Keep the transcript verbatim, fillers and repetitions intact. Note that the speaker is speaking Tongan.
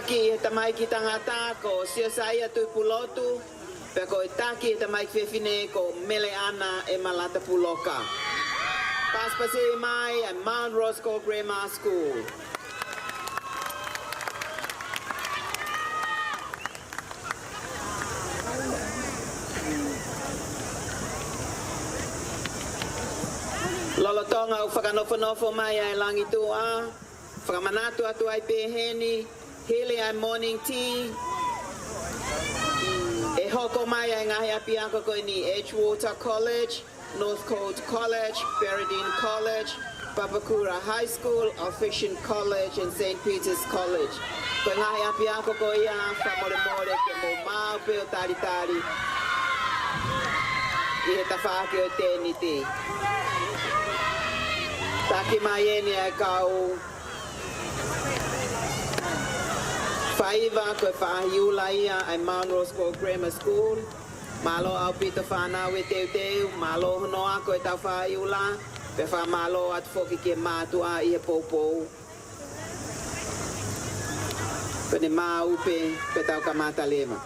Taki he tamaiki tangata ko Siosaia Tuʻipulotu, pea ko e taki he tamaiki fefine ko Meleana ʻEmalata Puloka. Pasipasi mai ʻa e Mount Roskill Grammar School. Lolotonga ʻoku fakanofonofo mai ʻa e langituʻa, fakamanatu atu ai pē heni, hili ʻa e morning tea, ʻe hoko mai ʻa e ngaahi ʻapiako ko eni: Edgewater College, Northcote College, Peregrine College, Papakura High School, Alphegnian College, and Saint Peter's College. Ko e ngaahi ʻapiako ko ia, fakamolemole ke mou maʻu pē ʻo talitali ʻi he tafaʻaki ʻo e tēniti. Taki mai eni ʻa e kau faiva, ko e faʻahi ula ia ʻa e Mount Roskill Grammar School. Mālō ʻaupito fānau e teuteu, mālō hono ako ʻetau faʻahi ula, pea fakamālō atu foki ki he mātuʻa ʻi he poupou. Ko ʻene maʻu pē, pea tau kamata leva.